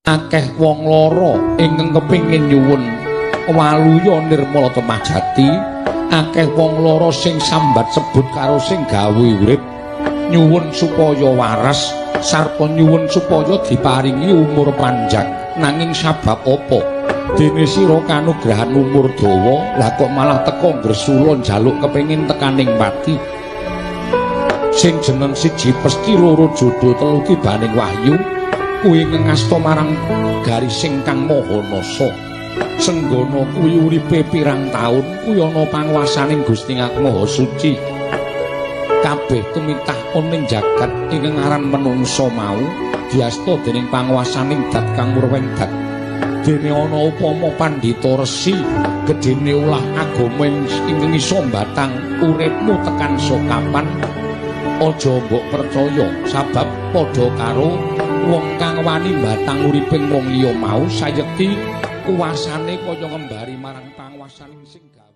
Akeh wong lara ingkang kepengin nyuwun waluya nirmala temah jati, akeh wong lara sing sambat sebut karo sing gawe urip nyuwun supaya waras sarta nyuwun supaya diparingi umur panjang. Nanging sabab apa dene sira kanugrahan umur dawa, lah kok malah teka ngresula njaluk kepengin tekaning pati? Sing jeneng siji pesti, loro jodo, telu tibaning wahyu kuwi ngasta marang garising kang maha nasa. Senggana kuwi uripe pirang taun kuwi ana panguwasaning Gusti Maha Suci. Kabeh tumitah ana ing jagat ingkang aran menungsa mau diasta dening panguwasaning dat kang murweng dat. Dene ana upama pandhita resi gedene ulah agama ingkang iso mbatang uripmu tekan sokapan. Aja mbok percaya sabab padha karo wong kang wani mbatang uriping wong liya mau sayekti kuwasane kaya ngembari marang panguwasaning sing gawe.